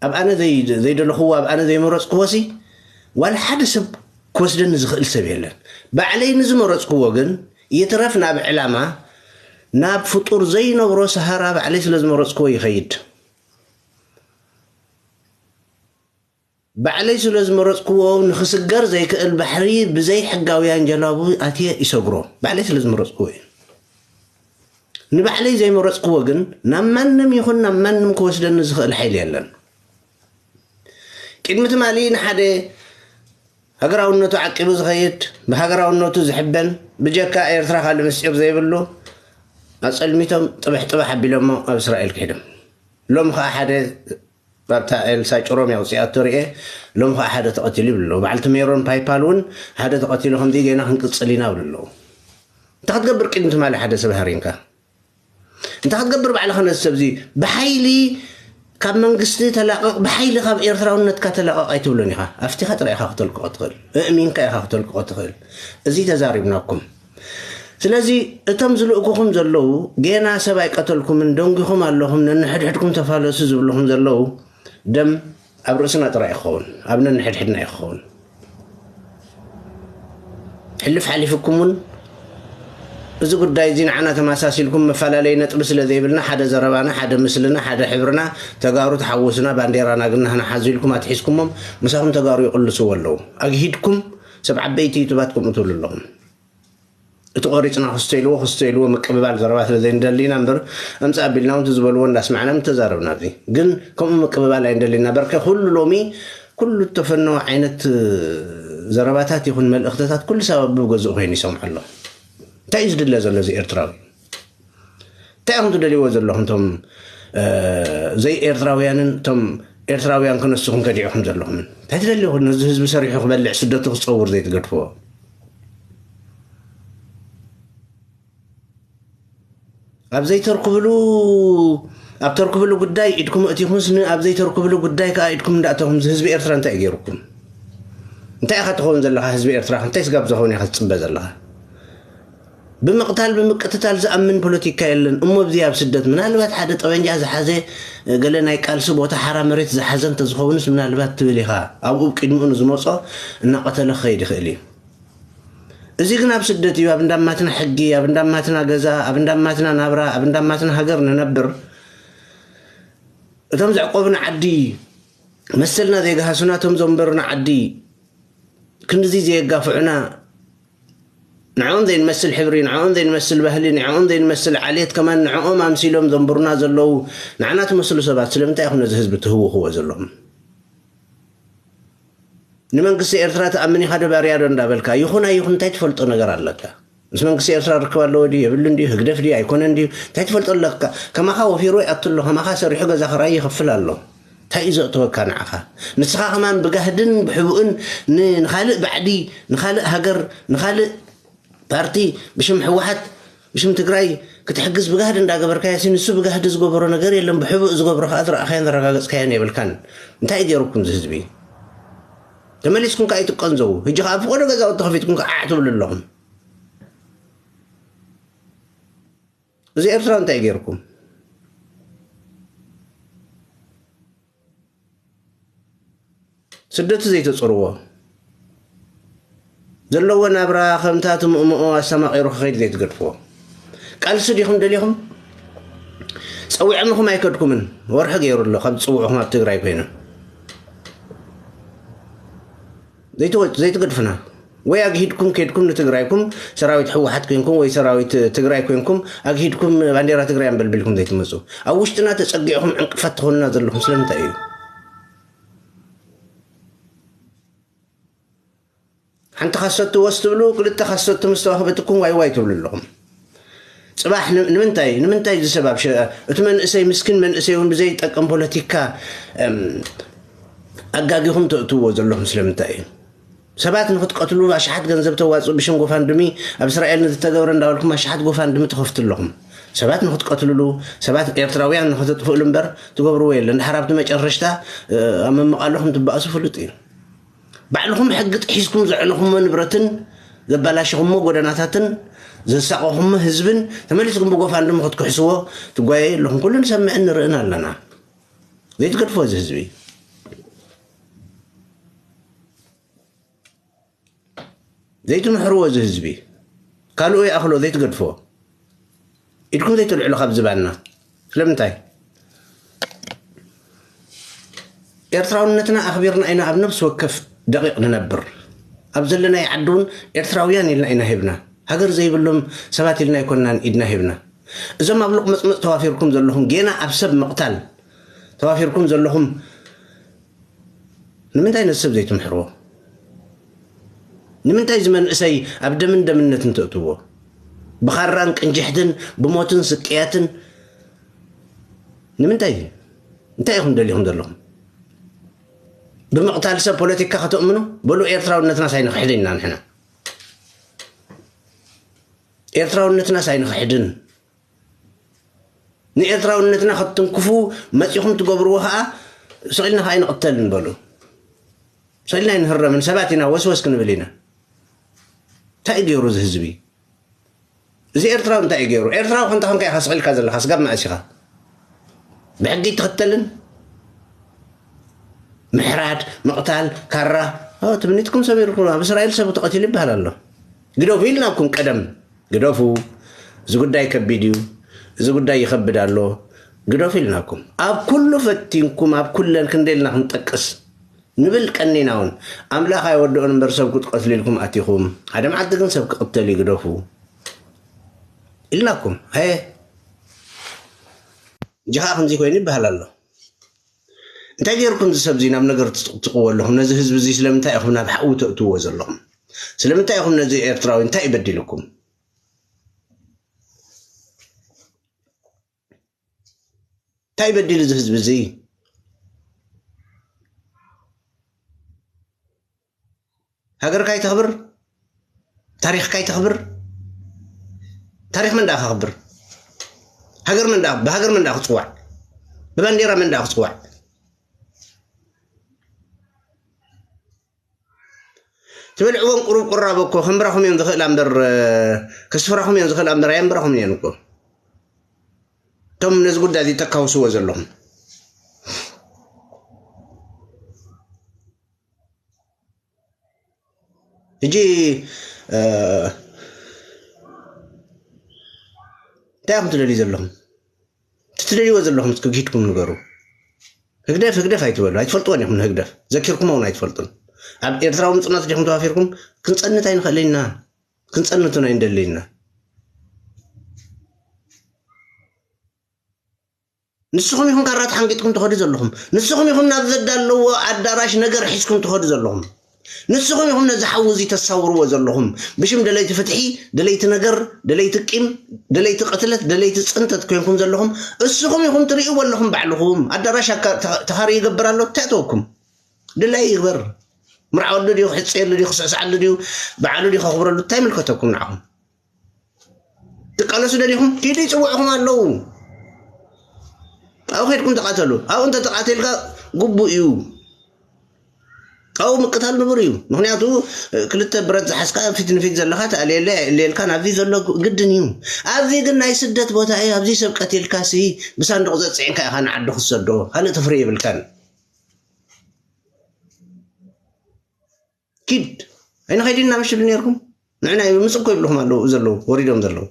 ኣብ ኣነ ዘይ-፣ ዘይደለኽዎ፣ ኣብ ኣነ ዘይመረፅክዎ ሲ ዋላ ሓደ ሰብ ክወስደኒ ዝኽእል ሰብ የለን። ባዕለይ ንዝመረፅክዎ ግን ይትረፍ ናብ ዕላማ፣ ናብ ፍጡር ዘይነብሮ ሰሃራ ባዕለይ ስለ ዝመረፅክዎ ይኸይድ። ባዕለይ ስለ ዝመረፅክዎ ንኽስገር ዘይክእል ባሕሪ ብዘይ ሕጋውያን ጀላቡ ኣትየ ይሰግሮ። ባዕለይ ስለ ዝመረፅክዎ እዩ። ንባዕለይ ዘይመረፅክዎ ግን ናብ ማንም ይኹን ናብ ማንም ክወስደኒ ዝኽእል ሓይሊ የለን። ቅድሚ ትማሊ ንሓደ ሃገራውነቱ ዓቂቡ ዝኸይድ፣ ብሃገራውነቱ ዝሕበን፣ ብጀካ ኤርትራ ካልእ ምስጢር ዘይብሉ፣ ኣጸልሚቶም ጥብሕ ጥብሕ ኣቢሎሞ ኣብ እስራኤል ክሒዶም። ሎም ኸኣ ሓደ ኣብታ ኤልሳ ጭሮም እያ ኣውጺኣቶ ርኤ፣ ሎም ኸኣ ሓደ ተቐቲሉ ይብሉ ኣለዉ። በዓልቲ ሜሮን ፓይፓል እውን ሓደ ተቐቲሉ ከምዚ ጌና ክንቅጽል ኢና ይብሉ ኣለዉ። እንታይ ክትገብር ቅድሚ ትማሊ ሓደ ሰብ ሃሪምካ? እንታይ ክትገብር ባዕልኻ ነዚ ሰብዚ ብሓይሊ ካብ መንግስቲ ተላቐቕ፣ ብሓይሊ ካብ ኤርትራውነትካ ተላቐቕ ኣይትብሎን ኢኻ። ኣፍቲኻ ጥራይ ኢኻ ክተልቅቖ ትኽእል። እእሚንካ ኢኻ ክተልቅቖ ትኽእል። እዚ ተዛሪብናኩም። ስለዚ እቶም ዝልእኩኹም ዘለዉ ጌና ሰብ ኣይቀተልኩምን፣ ደንጒኹም ኣለኹም፣ ነንሕድሕድኩም ተፋለሱ ዝብልኹም ዘለዉ ደም ኣብ ርእስና ጥራይ ይኸውን፣ ኣብ ነንሕድሕድና ይኸውን። ሕልፍ ሓሊፍኩም እውን እዚ ጉዳይ እዚ ንዓና ተመሳሲልኩም መፈላለዪ ነጥቢ ስለ ዘይብልና፣ ሓደ ዘረባና፣ ሓደ ምስልና፣ ሓደ ሕብርና፣ ተጋሩ ተሓወሱና፣ ባንዴራና ግን ናህና ሓዙ ኢልኩም ኣትሒዝኩሞም፣ ምሳኹም ተጋሩ ይቕልስዎ ኣለዉ። ኣግሂድኩም ሰብ ዓበይቲ ዩቱባት ከምኡ ትብሉ ኣለኹም። እቲ ቆሪጽና ክስቶ ኢልዎ፣ ክስቶ ኢልዎ ምቅብባል ዘረባ ስለ ዘይንደሊ ኢና እምበር፣ ኣምጽእ ኣቢልና እውን እቲ ዝበልዎ እንዳስማዕና ምተዛረብና። ኣብዚ ግን ከምኡ ምቅብባል ኣይንደሊ ኢና። በርከ ኩሉ ሎሚ፣ ኩሉ እተፈነወ ዓይነት ዘረባታት ይኹን መልእኽትታት ኩሉ ሰብ ኣብ ገዝኡ ኮይኑ ይሰምዖ ኣሎ። እንታይ እዩ ዝድለ ዘሎ እዚ ኤርትራዊ? እንታይ ኢኹም ትደልይዎ ዘለኹም? እቶም፣ እ፣ ዘይኤርትራውያንን እቶም ኤርትራውያን ክነስኹም ከዲዕኹም ዘለኹምን? እንታይ ትደልዩ? ነዚ ህዝቢ ሰሪሑ ክበልዕ ስደቱ ክጸውር ዘይትገድፍዎ? ኣብ ዘይተርክብሉ፣ ኣብ ተርክብሉ ጉዳይ ኢድኩም ኣእቲኹምስ ን-፣ ኣብ ዘይተርክብሉ ጉዳይ ከኣ ኢድኩም እንዳእተኹም ህዝቢ ኤርትራ እንታይ እዩ ገይሩኩም? እንታይ ኢኻ ትኸውን ዘለኻ ህዝቢ ኤርትራ? እንታይ ስጋብ ዝኸውን ኢኻ ትጽበ ዘለኻ? ብምቕታል ብምቅትታል ዝኣምን ፖለቲካ የለን። እሞ ኣብዚ ኣብ ስደት ምናልባት ሓደ ጠበንጃ ዝሓዘ፣ ገለ ናይ ቃልሲ ቦታ ሓራ መሬት ዝሓዘ እንተዝኸውንስ ምናልባት ትብል ኢኻ። ኣብኡ ቅድሚኡ ንዝመጾ እናቐተለ ክኸይድ ይኽእል እዩ። እዚ ግን ኣብ ስደት እዩ። ኣብ እንዳማትና ሕጊ፣ ኣብ እንዳማትና ገዛ፣ ኣብ እንዳማትና ናብራ፣ ኣብ እንዳማትና ሃገር ንነብር። እቶም ዘዕቆብና ዓዲ መሰልና ዘይገሃሱና፣ እቶም ዘንበሩና ዓዲ ክንድዚ ዘየጋፍዑና፣ ንዕኦም ዘይንመስል ሕብሪ፣ ንዕኦም ዘይንመስል ባህሊ፣ ንዕኦም ዘይንመስል ዓሌት ከማን ንዕኦም ኣምሲሎም ዘንብሩና ዘለዉ ንዓና ትመስሉ ሰባት ስለምንታይ ኢኹም ነዚ ህዝቢ ትህውኽዎ ዘለኹም? ንመንግስቲ ኤርትራ ትኣምን ኢኻ ዶ ባርያ ዶ እንዳበልካ? ይኹን ኣይኹን እንታይ ትፈልጦ ነገር ኣለካ? ምስ መንግስቲ ኤርትራ ርክብ ኣለዎ ድዩ የብሉን ድዩ? ህግደፍ ድዩ ኣይኮነን ድዩ? እንታይ ትፈልጦ ኣለካ? ከማኻ ወፊሩ ይኣቱ ኣሎ፣ ከማኻ ሰሪሑ ገዛ ክራይ ይኸፍል ኣሎ። እንታይ እዩ ዘእተወካ ንዓኻ? ንስኻ ከማን ብጋህድን ብሕቡእን ን-፣ ንኻልእ ባዕዲ፣ ንኻልእ ሃገር፣ ንኻልእ ፓርቲ ብሽም ህወሓት፣ ብሽም ትግራይ ክትሕግዝ ብጋህዲ እንዳገበርካዮ ሲ ንሱ ብጋህዲ ዝገበሮ ነገር የለን። ብሕቡእ ዝገብሮ ከኣ ዝረኣኻዮን ዘረጋገጽካዮን የብልካን። እንታይ እዩ ገይሩኩም እዚ ህዝቢ? ተመሊስኩም ከኣ ኣይትቀንዘዉ። ሕጂ ከኣ ፍቆዶ ገዛውቲ ከፊትኩም ከኣ ዓዕ ትብሉ ኣለኹም። እዚ ኤርትራ እንታይ ገይርኩም? ስደት ዘይተጽርዎ፣ ዘለዎ ናብራ ከምታ ትምእምኦ ኣስተማቒሩ ክኸይድ ዘይትገድፍዎ። ቃልሲ ዲኹም ደሊኹም? ጸዊዖምኹም ኣይከድኩምን። ወርሒ ገይሩ ኣሎ ካብ ዝጽውዑኹም ኣብ ትግራይ ኮይኖም። ዘይትወ-፣ ዘይትገድፉና። ወይ ኣግሂድኩም ኬድኩም ንትግራይኩም ሰራዊት ህወሓት ኮንኩም ወይ ሰራዊት ትግራይ ኮንኩም ኣግሂድኩም ባንዴራ ትግራይ ኣንበልቢልኩም ዘይትመጹ። ኣብ ውሽጥና ተጸጊዕኹም ዕንቅፋት ትኾኑና ዘለኹም ስለምንታይ እዩ? ሓንቲ ካሰት ወስ ትብሉ፣ ክልተ ካሰት ምስ ተዋህበትኩም ዋይ ዋይ ትብሉ ኣለኹም። ጽባሕ ን-፣ ንምንታይ፣ ንምንታይ እዚ ሰብ ኣብ ሸ-፣ እቲ መንእሰይ፣ ምስኪን መንእሰይ እውን ብዘይጠቅም ፖለቲካ፣ እም፣ ኣጋጊኹም ተእትውዎ ዘለኹም ስለምንታይ እዩ? ሰባት ንኽትቀትሉ ኣሽሓት ገንዘብ ተዋጽኡ ብሽም ጎፋንድሚ፣ ኣብ እስራኤል ንዝተገብረ እንዳበልኩም ኣሽሓት ጎፋንድሚ ትኸፍቱ ኣለኹም። ሰባት ንኽትቀትልሉ፣ ሰባት ኤርትራውያን ንኽተጥፍእሉ እምበር ትገብርዎ የለን። ድሓር ኣብቲ መጨረሽታ፣ እ፣ ኣብ ምምቓልኹም ትበኣሱ ፍሉጥ እዩ። ባዕልኹም ሕጊ ጥሒስኩም ዘዕነኹሞ ንብረትን ዘበላሸኹሞ ጎደናታትን ዘሳቐኹሞ ህዝብን ተመሊስኩም ብጎፋንድሚ ክትክሕስዎ ትጓየዩ ኣለኹም። ኩሉ ንሰምዕን ንርእን ኣለና። ዘይትገድፎ እዚ ህዝቢ። ዘይትምሕርዎ እዚ ህዝቢ፣ ካልኡ ይኣኽሎ ዘይትገድፍዎ፣ ኢድኩም ዘይትልዕሉ ካብ ዝባንና። ስለምንታይ? ኤርትራውነትና ኣኽቢርና ኢና ኣብ ነፍሲ ወከፍ ደቂቕ ንነብር። ኣብ ዘለናይ ዓዲ እውን ኤርትራውያን ኢልና ኢና ሂብና። ሃገር ዘይብሎም ሰባት ኢልና ኣይኮንናን ኢድና ሂብና። እዞም ኣብ ሉቕመጽመጽ ተዋፊርኩም ዘለኹም፣ ጌና ኣብ ሰብ ምቕታል ተዋፊርኩም ዘለኹም፣ ንምንታይ ነዚ ሰብ ዘይትምሕርዎ? ንምንታይ እዚ መንእሰይ ኣብ ደምን ደምነትን ተእትዎ? ብኻራን ቅንጅሕትን ብሞትን ስቅያትን ንምንታይ? እንታይ ኢኹም ደሊኹም ዘለኹም? ብምቕታል ሰብ ፖለቲካ ከተእምኑ? በሉ፣ ኤርትራውነትናስ ኣይንኽሕድን ኢና ንሕና። ኤርትራውነትናስ ኣይንኽሕድን። ንኤርትራውነትና ክትትንክፉ መጺኹም ትገብርዎ ኸኣ፣ ስቕ ኢልና ኸኣ ኣይንቕተልን በሉ። ስቕ ኢልና ኣይንህረምን፣ ሰባት ኢና፣ ወስወስ ክንብል ኢና። እንታይ እዩ ገይሩ እዚ ህዝቢ? እዚ ኤርትራዊ እንታይ እዩ ገይሩ? ኤርትራዊ ኮንታ ኮንካ ኢኻ ስቕ ኢልካ ዘለኻ፣ ስጋብ መኣስ ኢኻ? ብሕጊ ትኽተልን? ምሕራድ፣ ምቕታል፣ ካራ፣ ኦ፣ ትምኒትኩም ሰሚርኩም፣ ኣብ እስራኤል ሰብ ተቐቲሉ ይበሃል ኣሎ። ግደፉ ኢልናኩም ቀደም። ግደፉ፣ እዚ ጉዳይ ከቢድ እዩ፣ እዚ ጉዳይ ይኸብድ ኣሎ፣ ግደፉ ኢልናኩም። ኣብ ኩሉ ፈቲንኩም፣ ኣብ ኩለን ክንደይ ኢልና ክንጠቅስ ንብል ቀኒና እውን። ኣምላኽ ኣይወድኦን እምበር ሰብ ክትቐትሉ ኢልኩም ኣቲኹም። ሓደ መዓልቲ ግን ሰብ ክቕተል እዩ፣ ግደፉ ኢልናኩም። ሀየ፣ እንጂ ኸዓ ከምዚ ኮይኑ ይበሃል ኣሎ። እንታይ ገይርኩም እዚ ሰብ እዚ ናብ ነገር ትጥቕጥቕዎ ኣለኹም? ነዚ ህዝቢ እዚ ስለምንታይ ኢኹም ናብ ሓዊ ተእትዎ ዘለኹም? ስለምንታይ ኢኹም ነዚ ኤርትራዊ እንታይ እዩ በዲልኩም? እንታይ በዲሉ እዚ ህዝቢ እዚ? ሃገርካ ይተኽብር፣ ታሪኽካ ይተኽብር። ታሪኽ መን ደኣ ከኽብር? ሃገር መን ደኣ፣ ብሃገር መን ደኣ ክጽዋዕ? ብባንዴራ መን ደኣ ክጽዋዕ? ትበልዕዎም ቁሩብ ቁራብ እኮ ከንብራኹም እየን ዝኽእላ እምበር፣ ከስፍራኹም እየን ዝኽእላ እምበር ኣየንብራኹም እየን እኮ። እቶም ነዚ ጉዳይ እዚ ተካውስዎ ዘለኹም። ሕጂ፣ እ፣ እንታይ ኢኹም ትደልዩ ዘለኹም? እቲ ትደልይዎ ዘለኹም እስኪ ኪድኩም ንገሩ። ህግደፍ፣ ህግደፍ ኣይትበሉ። ኣይትፈልጥዎን ኢኹም ንህግደፍ። ዘኪርኩሞ እውን ኣይትፈልጡን። ኣብ ኤርትራዊ ምጽናት ዲኹም ተዋፊርኩም? ክንጸንት ኣይንኽእልን ኢና። ክንጸንት እውን ኣይንደልን ኢና። ንስኹም ኢኹም ካራ ተሓንጊጥኩም ትኸዱ ዘለኹም። ንስኹም ኢኹም ናብ ዘዳለዎ ኣዳራሽ ነገር ሒዝኩም ትኸዱ ዘለኹም። ንስኹም ኢኹም ነዚ ሓዊ እዚ ተሳውርዎ ዘለኹም። ብሽም ደለይቲ ፍትሒ፣ ደለይቲ ነገር፣ ደለይቲ ቂም፣ ደለይቲ ቅትለት፣ ደለይቲ ጽንተት ኮይንኩም ዘለኹም። እስኹም ኢኹም ትርእይዎ ኣለኹም ባዕልኹም። ኣዳራሽ ኣካ-፣ ተ-፣ ተኻርዩ ይገብር ኣሎ። እንታይ ኣተወኩም? ድላዩ ይግበር። ምርዓወሉ ድዩ፣ ክሕጸየሉ ድዩ፣ ክስዕስዓሉ ድዩ፣ በዓሉ ድዩ ከኽብረሉ፣ እንታይ ይምልከተኩም ንዓኹም? ትቃለሱ ደሊኹም? ኪዱ ይጽውዕኹም ኣለዉ። ኣብኡ ከይድኩም ተቓተሉ። ኣብኡ እንተ ተቓቲልካ ግቡእ እዩ። ኣብኡ ምቅታል ንቡር እዩ። ምኽንያቱ፣ ክልተ ብረት ዝሓዝካ ፊት ንፊት ዘለኻ ተኣልየለ ኣይእልየልካን። ኣብዚ ዘሎ ግድን እዩ። ኣብዚ ግን ናይ ስደት ቦታ እዩ። ኣብዚ ሰብ ቀቲልካሲ ብሳንዱቕ ዘጽዒንካ ኢኻ ንዓዲ ክትሰዶ። ካልእ ተፍሪ የብልካን። ኪድ። ኣይንኸይድን ኢና ምሽ ትብሉ ነርኩም? ንዕና እዩ ምጽእ እኮ ይብልኹም ኣለዉ፣ ዘለዉ፣ ወሪዶም ዘለዉ።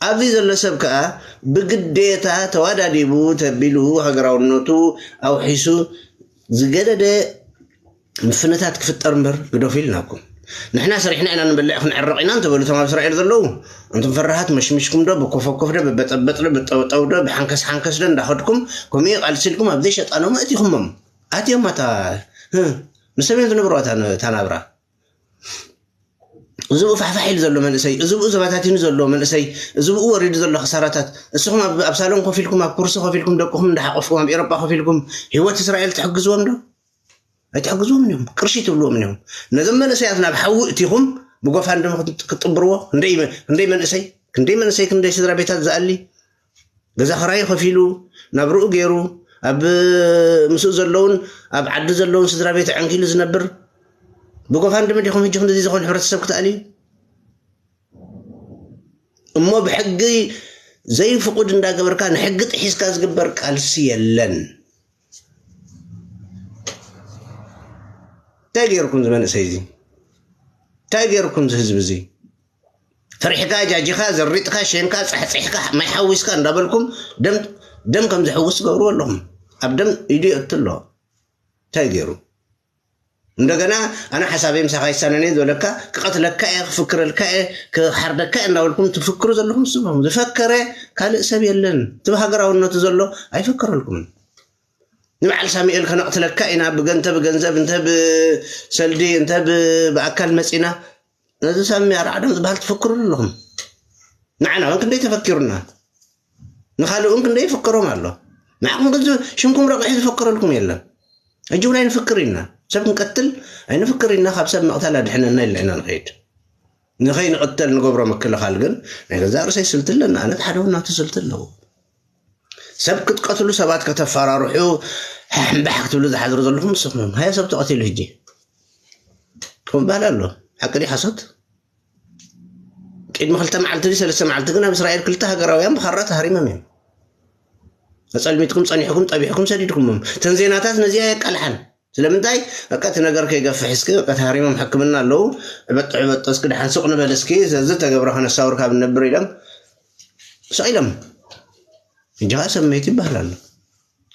ኣብዚ ዘሎ ሰብ ከኣ ብግዴታ ተዋዳዲቡ ተቢሉ ሃገራውነቱ ኣውሒሱ ዝገደደ ምፍንታት ክፍጠር እምበር ግደፉ ኢልናኩም። ንሕና ሰሪሕና ኢና ንበልዕ ክንዕረቕ ኢና እንተበሉ እቶም ኣብ እስራኤል ዘለዉ፣ ኣንቱም ፈራሃት መሽሚሽኩም ዶ፣ ብኮፈኮፍ ዶ፣ ብበጠበጥ ዶ፣ ብጠውጠው ዶ፣ ብሓንከስ ሓንከስ ዶ እንዳኸድኩም፣ ከምኡ እዩ ቃልሲ ኢልኩም ኣብ ዘይሸጣኖም ኣእቲኹሞም። ኣትዮም ኣታ፣ ህ፣ ንሰብ እዮም ዝነብሩ ኣታ ን-፣ እታ ናብራ። እዚ ብኡ ፋሕፋሕ ኢሉ ዘሎ መንእሰይ፣ እዚ ብኡ ዘባታቲኑ ዘሎ መንእሰይ፣ እዚ ብኡ ወሪዱ ዘሎ ክሳራታት፣ እስኹም ኣብ፣ ኣብ ሳሎን ኮፍ ኢልኩም፣ ኣብ ኩርሲ ኮፍ ኢልኩም፣ ደቅኹም እንዳሓቆፍኩም፣ ኣብ ኤሮጳ ኮፍ ኢልኩም፣ ህይወት እስራኤል ትሕግዝዎም ዶ? ኣይትሕግዝዎም እዮም። ቅርሺ ትብልዎም እዮም። ነዞም መንእሰያት ናብ ሓዊ እቲኹም፣ ብጎፋንድም ክት-፣ ክትጥብርዎ፣ ክንደይ መ-፣ ክንደይ መንእሰይ፣ ክንደይ መንእሰይ፣ ክንደይ ስድራ ቤታት ዝኣሊ፣ ገዛ ኽራይ ከፊሉ፣ ናብርኡ ገይሩ፣ ኣብ ምስኡ ዘለውን ኣብ ዓዲ ዘለውን ስድራ ቤት ዕንኪሉ ዝነብር፣ ብጎፋንድም ዲኹም ሕጂ ክንድዚ ዝኾን ሕብረተሰብ ክትኣልዩ? እሞ ብሕጊ ዘይፍቁድ እንዳገበርካ ንሕጊ ጥሒስካ ዝግበር ቃልሲ የለን። እንታይ ገይርኩም እዚ መንእሰይ እዚ? እንታይ ገይርኩም እዚ ህዝቢ እዚ? ፈሪሕካ፣ ጃጂኻ፣ ዘሪጥካ፣ ሸንካ፣ ጻሕጺሕካ፣ ማይ ሓዊስካ እንዳበልኩም ደም፣ ደም ከም ዝሕውስ ትገብርዎ ኣለኹም። ኣብ ደም ኢዱ የእቱ ኣሎ። እንታይ ገይሩ? እንደገና ኣነ ሓሳበይ ምሳኻ ይሳነን እየ ዝበለካ፣ ክቐትለካ እየ፣ ክፍክረልካ እየ፣ ክሓርደካ እየ እንዳበልኩም ትፍክሩ ዘለኹም ንስኹም። ዝፈከረ ካልእ ሰብ የለን። እቲ ብሃገራውነቱ ዘሎ ኣይፈከረልኩምን። ንበዓል ሳሙኤል ከነቕትለካ ኢና፣ ብገ-፣ እንተ ብገንዘብ፣ እንተ ብሰልዲ፣ እንተ ብ-፣ ብኣካል መጺና፣ ነዚ ሳሚ ኣርዓዶም ዝበሃል ትፍክሩሉ ኣለኹም። ንዓና እውን ክንደይ ተፈኪሩና፣ ንኻልእ እውን ክንደይ ይፍከሮም ኣሎ። ንዓኹም ግን ዝ-፣ ሽምኩም ረቂሑ ዝፈከረልኩም የለን። ሕጂ እውን ኣይንፍክር ኢና። ሰብ ክንቀትል ኣይንፍክር ኢና፣ ካብ ሰብ ምቕታል ኣድሕነና ኢልና ኢና ንኸይድ። ንኸይንቕተል ንገብሮ ምክልኻል ግን ናይ ገዛእ ርእሰይ ስልቲ ኣለና። ኣነ ሓደ እውን ናቱ ስልቲ ኣለዎ። ሰብ ክትቀትሉ፣ ሰባት ከተፈራርሑ፣ ሕምባሕ ክትብሉ ዝሓድሩ ዘለኹም ንስኹም። ሃየ ሰብ ተቐቲሉ ሕጂ። ከምኡ በሃል ኣሎ። ሓቂ ድዩ ሓሶት? ቅድሚ ክልተ መዓልቲ ድዩ ሰለስተ መዓልቲ ግን ኣብ እስራኤል ክልተ ሃገራውያን ብኻራ ተሃሪሞም እዮም። ኣጸልሚትኩም ጸኒሕኩም ጠቢሕኩም ሰዲድኩሞም። እተን ዜናታት ነዚኣ የቃልሓን። ስለምንታይ? በቃ እቲ ነገር ከይገፍሕ እስኪ፣ በቃ ተሃሪሞም ሕክምና ኣለዉ። ዕበጦ ዕበጦ እስኪ ደሓን ሱቕ ንበል እስኪ፣ ስለዚ ተገብረ ከነሳውር ካብ ንነብር ኢሎም ስቕ ኢሎም። ሕጂ ኸኣ ሰመይቲ ይበሃል ኣሎ።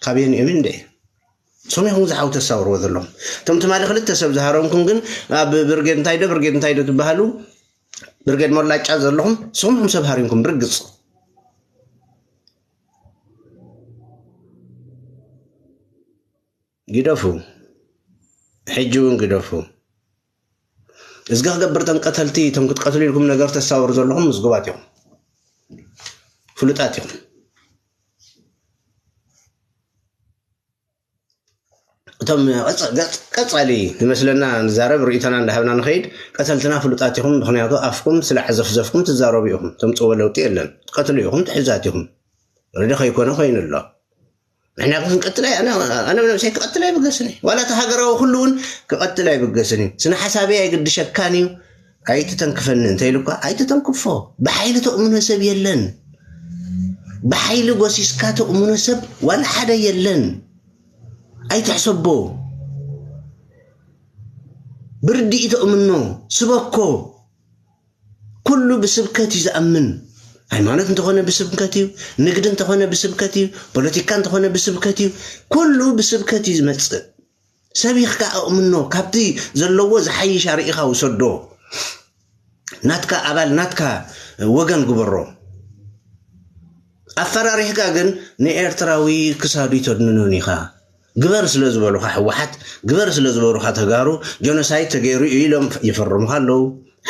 ካበየን እዮም እንዴ? ሶም ኢኹም ዝሓው ተሳውርዎ ዘለኹም። እቶም ትማሊ ክልተ ሰብ ዝሃረምኩም ግን ኣብ ብርጌድ እንታይ ዶ፣ ብርጌድ እንታይ ዶ ትበሃሉ፣ ብርጌድ ሞላጫ ዘለኹም፣ ሶም ኢኹም ሰብ ሃሪምኩም ብርግጽ። ግደፉ። ሕጂ እውን ግደፉ። እዝጋ ክገብር እቶም ቀተልቲ፣ እቶም ክትቀትሉ ኢልኩም ነገር ተሳውሩ ዘለኹም ምዝጉባት ኢኹም። ፍሉጣት ኢኹም። እቶም ቀጸ-፣ ገጽ-፣ ቀጻሊ ዝመስለና ንዛረብ ርእይቶና እንዳሃብና ንኸይድ፣ ቀተልትና ፍሉጣት ኢኹም። ምኽንያቱ ኣፍኩም ስለ ዓዘፍዘፍኩም ትዛረቡ ኢኹም። ተምጽዎ ለውጢ የለን። ትቀትሉ ኢኹም፣ ትሕዛት ኢኹም። ወረደ ከይኮነ ኮይኑ ኣሎ። ንሕና ክንቀትል ኣይ-፣ ኣነ፣ ኣነ ብነብሰይ ክቐትል ኣይብገስን እየ። ዋላ እቲ ሃገራዊ ኩሉ እውን ክቐትል ኣይብገስን እዩ። ስነ ሓሳበይ ኣይግድሸካን እዩ። ኣይትተንክፈኒ እንተ ኢሉ እኳ ኣይትተንክፎ። ብሓይሊ ተእምኖ ሰብ የለን። ብሓይሊ ጎሲስካ ተእምኖ ሰብ ዋላ ሓደ የለን። ኣይትሕሰቦ። ብርድኢ ተእምኖ፣ ስበኮ። ኩሉ ብስብከት እዩ ዝኣምን። ሃይማኖት እንተኾነ ብስብከት እዩ፣ ንግዲ እንተኾነ ብስብከት እዩ፣ ፖለቲካ እንተኾነ ብስብከት እዩ። ኩሉ ብስብከት እዩ ዝመጽእ። ሰብ ኢኻ ኣእምኖ፣ ካብቲ ዘለዎ ዝሓይሽ ኣርኢኻ ውሰዶ። ናትካ ኣባል፣ ናትካ ወገን ግበሮ። ኣፈራሪሕካ ግን ንኤርትራዊ ክሳዱ ተድንኖን ኢኻ። ግበር ስለ ዝበሉኻ ህወሓት፣ ግበር ስለ ዝበሉኻ ተጋሩ፣ ጀኖሳይድ ተገይሩ እዩ ኢሎም ይፈርሙኻ ኣለዉ።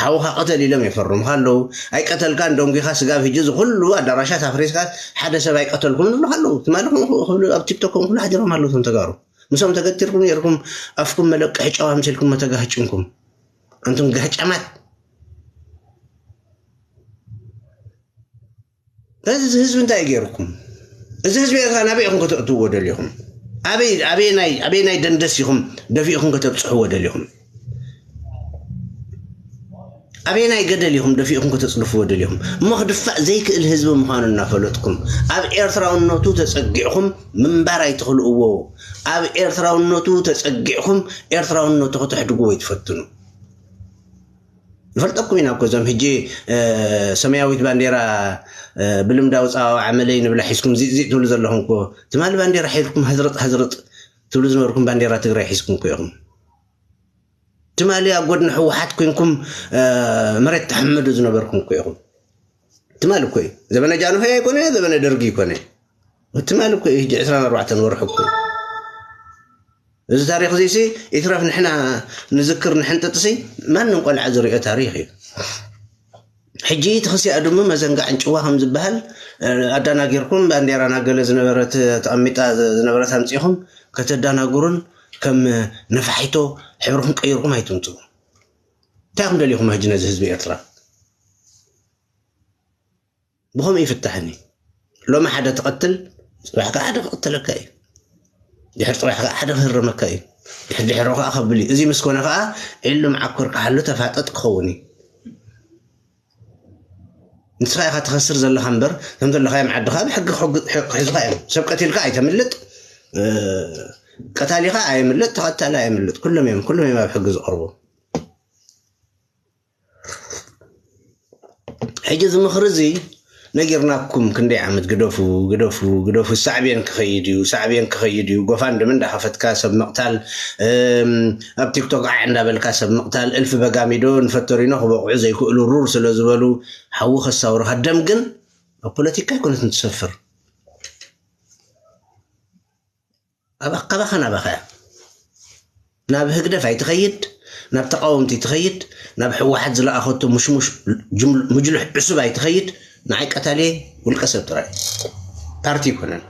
ሓውኻ ቅተል ኢሎም የፈርሙኻ ኣለዉ። ኣይቀተልካን ደንጒኻ ስጋብ ሕጂ እዚ ኩሉ ኣዳራሻት ኣፍሪስካ ሓደ ሰብ ኣይቀተልኩምን ይብሉኻ ኣለዉ። ትማሊ ከምኡ ክብሉ ኣብ ቲክቶክ ከምኡ ክብሉ ሓዲሮም ኣለዉ እቶም ተጋሩ። ምስኦም ተገቲርኩም ነይርኩም ኣፍኩም መለቅሒ ጨው ኣምሲልኩም መተጋህጭንኩም። ኣንቱም ጋህጫማት። እዚ ህዝቢ እንታይ ገይርኩም? እዚ ህዝቢ ኤርትራ ናበይ ኢኹም ከተእትውዎ ደሊኹም? ኣበይ፣ ኣበይ ናይ፣ ኣበይ ናይ ደንደስ ኢኹም ደፊእኹም ከተብጽሕዎ ደሊኹም? ኣበይ ናይ ገደል ኢኹም ደፊእኹም ከተጽድፍዎ ደሊኹም? እሞ ክድፋእ ዘይክእል ህዝቢ ምዃኑ እናፈለጥኩም፣ ኣብ ኤርትራውነቱ ተጸጊዕኹም ምንባር ኣይትኽልእዎ። ኣብ ኤርትራውነቱ ተጸጊዕኹም ኤርትራውነቱ ከተሕድግዎ ኣይትፈትኑ። ንፈልጠኩም ኢና እኮ እዞም ሕጂ፣ እ፣ ሰማያዊት ባንዴራ፣ እ፣ ብልምዳዊ ጸዋውዓ መለይ ንብላ ሒዝኩም ዚእ ዚእ ትብሉ ዘለኹም እኮ። ትማሊ ባንዴራ ሒዝኩም ሃዝረጥ ሃዝረጥ ትብሉ ዝነበርኩም ባንዴራ ትግራይ ሒዝኩም እኮ ኢኹም። ትማሊ ኣብ ጎድኒ ህወሓት ኮይንኩም፣ እ፣ መሬት ትሕምዱ ዝነበርኩም እኮ ኢኹም። ትማሊ እኮ እዩ። ዘበነ ጃንሆይ ኣይኮነ፣ ዘበነ ደርጊ ኣይኮነ። ትማሊ እኮ እዩ፣ ሕጂ ዕስራን ኣርባዕተን ወርሒ እኮ እዩ። እዚ ታሪኽ እዚሲ ይትረፍ ንሕና ንዝክር ንሕንጥጥሲ ማንም ቆልዓ ዝሪኦ ታሪኽ እዩ። ሕጂ እቲ ክሲኣ ድሙ መዘንጋዕ እንጭዋ ከም ዝበሃል፣ እ፣ ኣዳናጊርኩም ባንዴራና ገለ ዝነበረት ተቐሚጣ ዝነበረት ኣምጺኹም ከተዳናግሩን ከም ነፋሒቶ ሕብርኹም ቀይርኩም ኣይትምጽኡ። እንታይ ኢኹም ደሊኹም ሕጂ ነዚ ህዝቢ ኤርትራ? ብኸምኡ ይፍታሕኒ። ሎሚ ሓደ ትቐትል፣ ጽባሕ ከኣ ሓደ ክቕተለካ እዩ። ድሕሪ ጽባሕ ከኣ ሓደ ክህረመካ እዩ። ድሕሪ ድሕሮ ከኣ ከብል እዩ። እዚ ምስ ኮነ ከኣ ዒሉ መዓኮር ክሓሉ ተፋጠጥ ክኸውን እዩ። ንስኻ ኢኻ ትኸስር ዘለኻ እምበር፣ እቶም ዘለኻዮም ዓድኻ ብሕጊ ክሕግ-፣ ክሕዙኻ እዮም። ሰብ ቀቲልካ ኣይተምልጥ፣ እ፣ ቀታሊኻ ኣየምልጥ፣ ተቐታሊ ኣየምልጥ። ኩሎም እዮም፣ ኩሎም እዮም ኣብ ሕጊ ዝቐርቡ። ሕጂ እዚ ምኽሪ እዚ ነጊርናኩም ክንደይ ዓመት፣ ግደፉ፣ ግደፉ፣ ግደፉ፣ ሳዕቤን ክኸይድ እዩ፣ ሳዕቤን ክኸይድ እዩ። ጎፋንድሚ እንዳኸፈትካ ሰብ ምቕታል፣ እም፣ ኣብ ቲክቶክ ዓዕ እንዳበልካ ሰብ ምቕታል፣ እልፊ በጋሚዶ ንፈተሪኖ ክበቕዑ ዘይክእሉ ሩር ስለ ዝበሉ ሓዊ ከሳውርካ። ደም ግን ኣብ ፖለቲካ ኣይኮነትን ትሰፍር። ኣብ ኣካባኻ ናባኻ እያ። ናብ ህግደፍ ኣይትኸይድ፣ ናብ ተቃወምቲ ትኸይድ፣ ናብ ህወሓት ዝለኣኸቶ ሙሽሙሽ ጅምል-፣ ምጅሉሕ ዕሱብ ኣይትኸይድ። ንዓይ ቀታሊ ውልቀ ሰብ ጥራይ፣ ፓርቲ ይኮነን።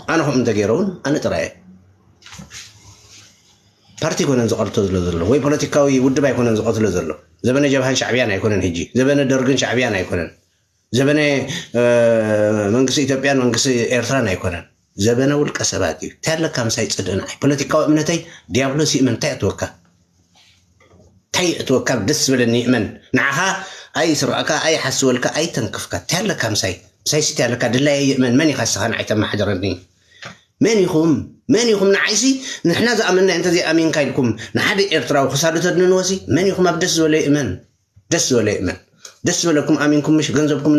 ኣነ ከምኡ እንተገይረ እውን ኣነ ጥራይ እየ። ፓርቲ ኣይኮነን ዝቐርቶ ዝሎ ዘሎ፣ ወይ ፖለቲካዊ ውድብ ኣይኮነን ዝቐትሎ ዘሎ። ዘበነ ጀብሃን ሻዕብያን ኣይኮነን፣ ሕጂ ዘበነ ደርግን ሻዕብያን ኣይኮነን። ዘበነ፣ እ፣ መንግስቲ ኢትዮጵያን መንግስቲ ኤርትራን ኣይኮነን። ዘበነ ውልቀ ሰባት እዩ። እንታይ ኣለካ ምሳይ ጽድእ ንዓይ? ፖለቲካዊ እምነተይ ዲያብሎስ ይእመን። እንታይ እትወካ? እንታይ እትወካ? ደስ ዝበለኒ ይእመን። ንዓኻ ኣይስርቐካ፣ ኣይሓስወልካ፣ ኣይተንክፍካ። እንታይ ኣለካ ምሳይ? ምሳይ ስቲ ኣለካ ድላየ ይእመን። መን ኢኻ ንስኻ ንዓይ ተመሓድረኒ? መን ኢኹም? መን ኢኹም ንዓይሲ? ንሕና ዝኣመንና እንተዘይኣሚንካ ኢልኩም ንሓደ ኤርትራዊ ክሳዱ ተድንንዎሲ? መን ኢኹም? ኣብ ደስ ዝበለ ይእመን። ደስ ዝበለ ይእመን። ደስ ዝበለኩም ኣሚንኩም ምሽ ገንዘብኩም